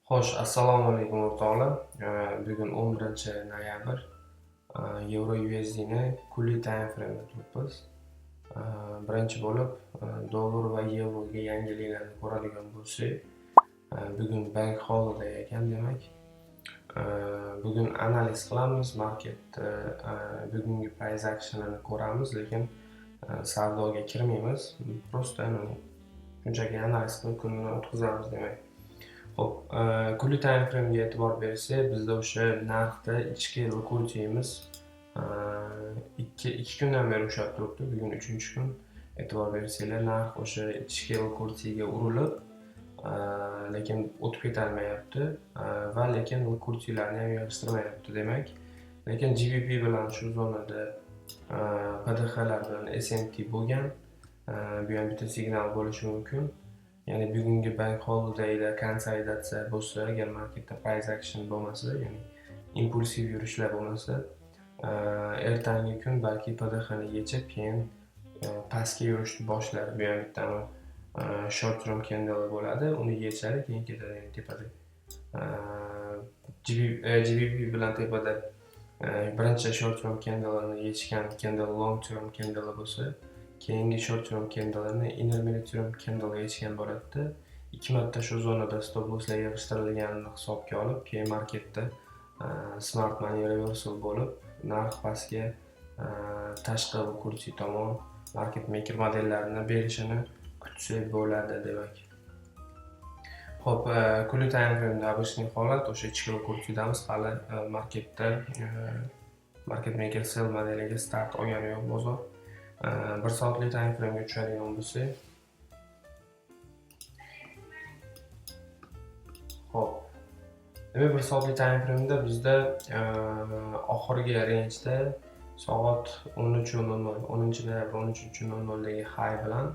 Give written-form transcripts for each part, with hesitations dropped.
Xo'sh, assalomu alaykum o'rtoqlar. Bugun 11 noyabr. Euro USDni kunlik time frame'da turibmiz. Birinchi bo'lib dollar va yevroga yangiliklarni ko'radigan bo'lsak, bugun bank holiday ekan, demak. Bugun analiz qilamiz, marketni bugungi price action'ini ko'ramiz, lekin savdoga kirmaymiz. Просто shunchaki analiz qilib kunni o'tkazamiz, demak. Xo'p, kunlik time frame'ga e'tibor bersak, bizda o'sha narxda ichki liquidityimiz ikki kundan beri ushlab turibdi. Bugun uchinchi kun. E'tibor bersanglar, narx o'sha ichki liquidityga urilib, lekin o'tib ketolmayapti va lekin liquiditylarni ham yig'ishtirmayapti, demak. Lekin GBP bilan shu zonada PDHlar bilan SMT bo'lgan. Bu ham bitta signal bo'lishi mumkin. Ya'ni bugungi bank holidayda konsolidatsiya bo'lsa, agar marketda price action bo'lmasa, ya'ni impulsiv yurishlar bo'lmasa, ertangi kun balki PDHni yechib, keyin pastga yurishni boshlar. Bu ham bitta short term candle bo'ladi. Uni yechadi, keyin ketadi, ya'ni tepada. GBP bilan tepada birinchi short term candle'ini yechgan candle long term candle bo'lsa, keyingi short term candle'ini intermediate term candle yechgan bo'ladida. Ikki marta shu zonada stop losslar yig'ishtirilganini hisobga olib, keyin marketda smart money reversal bo'lib, narx pastga tashqi liquidity tomon market maker modellarini berishini kutsak bo'ladi, demak. Xo'p, kunlik time frame'da обычный holat, o'sha ichki liquiditydamiz, hali marketda market maker sell modeliga start olgani yo'q bozor. 1 soatlik time frame'ga tushadigan bo'lsak, xo'p, demak, 1 soatlik time frame'da bizda oxirgi rangeda soat 13:00, 10 noyabr 13:00dagi high bilan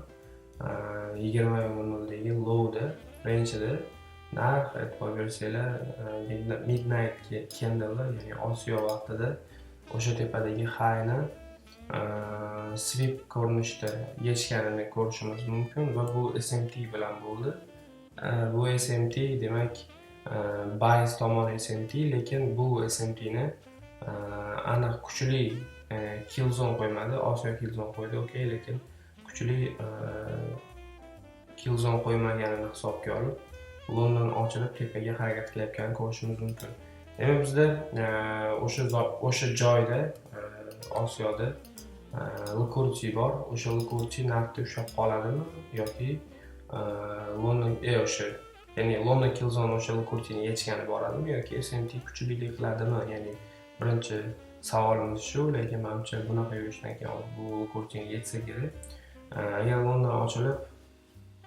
20:00dagi lowda rangeida narx, e'tibor bersanglar, midnight candle, ya'ni Osiyo vaqtida o'sha tepadagi highni sweep ko'rinishda yechganini ko'rishimiz mumkin va bu SMT bilan bo'ldi. Bu SMT, demak, buy tomon SMT, lekin bu SMTni aniq kuchli kill zone qo'ymadi. Osiyo kill zone qo'ydi, okey, lekin kuchli kill zone qo'ymaganini hisobga olib, London ochilib tepaga harakat qilayotganini ko'rishimiz mumkin. Demak, bizda o'sha joyda Osiyoda liquidity bor. O'sha liquidity narxda ushlab qoladimi yoki London o'sha, ya'ni London kill zone o'sha liquidityni yechgani boradimi yoki SMT kuchlilik qiladimi? Ya'ni birinchi savolimiz shu, lekin manimcha bunaqa yurishdan keyin bu liquidityni yechsa kerak. Agar London ochilib,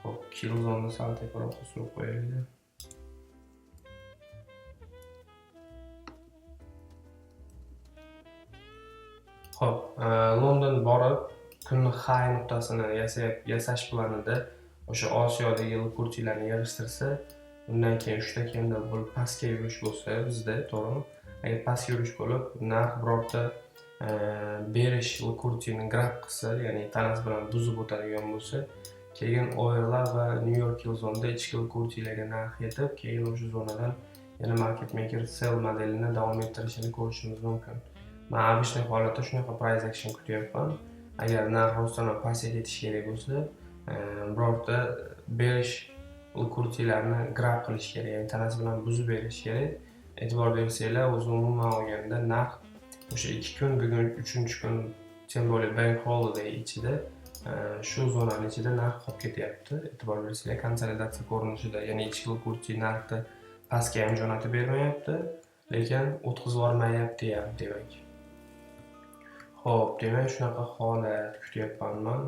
hop, kill zone sal teparoqqa surib qo'yaylik. Xo'p, London borib kunni high nuqtasini yasash planida o'sha Osiyodagi liquiditylarni yig'ishtirsa, undan keyin uchta candle bo'lib pastga yurish bo'lsa bizda, to'g'rimi? Agar pastga yurish bo'lib, narx birorta bearish liquidityni grab qilsa, ya'ni tanasi bilan buzib o'tadigan bo'lsa, keyin overlap va New York kill zoneda ichki liquiditylarga narx yetib, keyin o'sha zonadan yana market maker sell modelini davom ettirishini ko'rishimiz mumkin. Man обычный holatda shunaqa price action kutyapman. Agar narx rostdan ham pastga ketishi kerak bo'lsa, birorta bearish liquiditylarni grab qilish kerak, ya'ni tanasi bilan buzib berish kerak. E'tibor bersanglar, o'zi umuman olganda narx o'sha 2 kun, bugun uchinchi kun, тем более bank holiday ichida shu zonani ichida narx qolib ketyapti. E'tibor bersanglar, konsolidatsiya ko'rinishida, ya'ni ichki liquidity narxni pastga ham jo'natib bermayapti, lekin o'tkazib yubormayapti ham, demak. Xo'p, demak, shunaqa holat kutyapman man.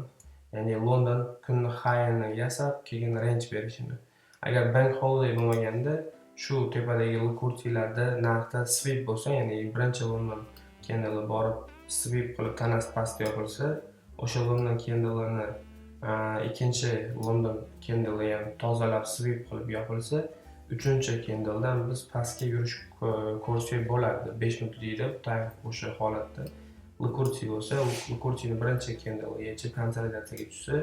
Ya'ni London kunni highini yasab, keyin range berishini. Agar bank holiday bo'lmaganda, shu tepadagi liquiditylarda narxda sweep bo'lsa, ya'ni birinchi London candle borib sweep qilib tanasi pastga yopilsa, o'sha London candle'ini ikkinchi London candle ham tozalab sweep qilib yopilsa, uchinchi candledan biz pastga yurish ko'rsak bo'lardi. 5 minut deydi, time o'sha holatda. Liquidity bo'lsa, liquidityni birinchi candle yechib konsolidatsiyaga tushsa,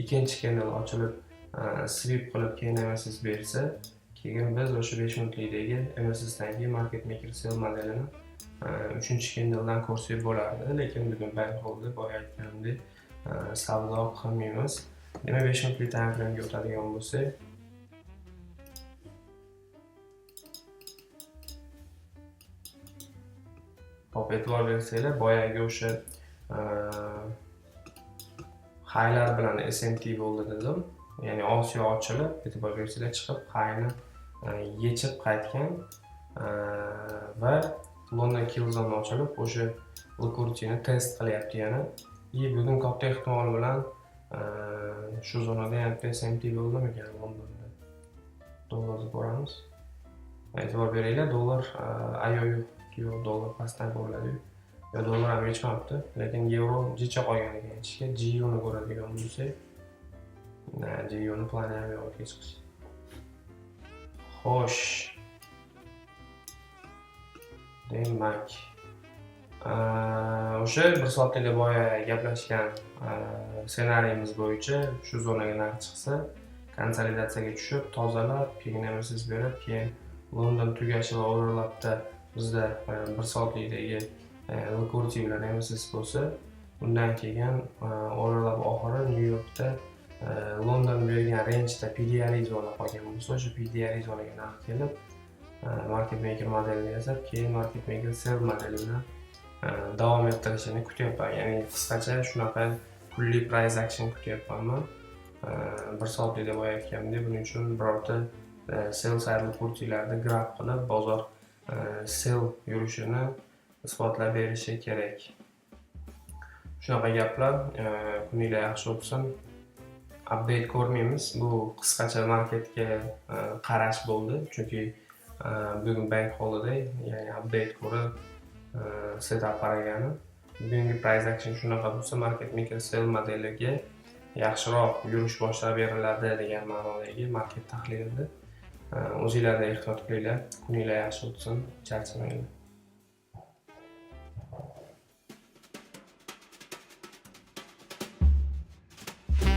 ikkinchi candle ochilib sweep qilib keyin MSS bersa, keyin Keyin biz o'sha 5 minutlikdagi MSSdan keyin market maker sell modelini 3-candledan ko'rsak bo'lardi, lekin bugun bank holiday, boya aytganimdek, savdo qilmaymiz. Demak, 5 minutlik time frame'ga o'tadigan bo'lsak, hop, e'tibor bersanglar, boyagi o'sha highlar bilan SMT bo'ldi dedim. Ya'ni Osiyo ochilib, e'tibor bersanglar, chiqib highni yechib qaytgan va London kill zone ochilib, o'sha liquidity-ni test qilyapti yana. И bugun katta ehtimol bilan shu zonada ham SMT bo'ldimikan Londonda? Dollarni ko'ramiz. E'tibor beringlar, dollar ayo yo'q, dollar pastdan ko'riladi. Yo, dollar ham yechmabdi, lekin yevro jicha qolgan ekan ichga. GUni ko'radigan bo'lsak, GUni plani ham yo'q ekan chiqish. Xo'sh. Demak, o'sha bir soatlikda boya gaplashgan ssenariyimiz bo'yicha shu zonaga narx chiqsa, konsolidatsiyaga tushib, tozalab, keyin MSS berib, keyin London tugashi va overlapda bizda bir soatlikdagi liquidity bilan MSS bo'lsa, undan keyin overlap oxiri New Yorkda London bergan rangeda PDR zona qolgan bo'lsa, o'sha PDR zonaga narx kelib, market maker modelini yasab, keyin market maker sell modeli bilan davom ettirishini kutyapman. Ya'ni qisqacha shunaqa pulli price action kutyapman man. Bir soatlikda boya aytganimdek, buning uchun birorta sell side liquiditylarni grab qilib, bozor sell yurishini isbotlab berishi kerak. Shunaqa gaplar. Kuninglar yaxshi o'tsin. Update ko'rmaymiz. Bu qisqacha marketga qarash bo'ldi, chunki bugun bank holiday, ya'ni update ko'rib setup qaragani. Bugungi price action shunaqa bo'lsa, market maker sell modeliga yaxshiroq yurish boshlab beriladi degan ma'nodagi market tahlilida. O'zinglarda ehtiyot qilinglar. Kuninglar yaxshi o'tsin, charchamanglar.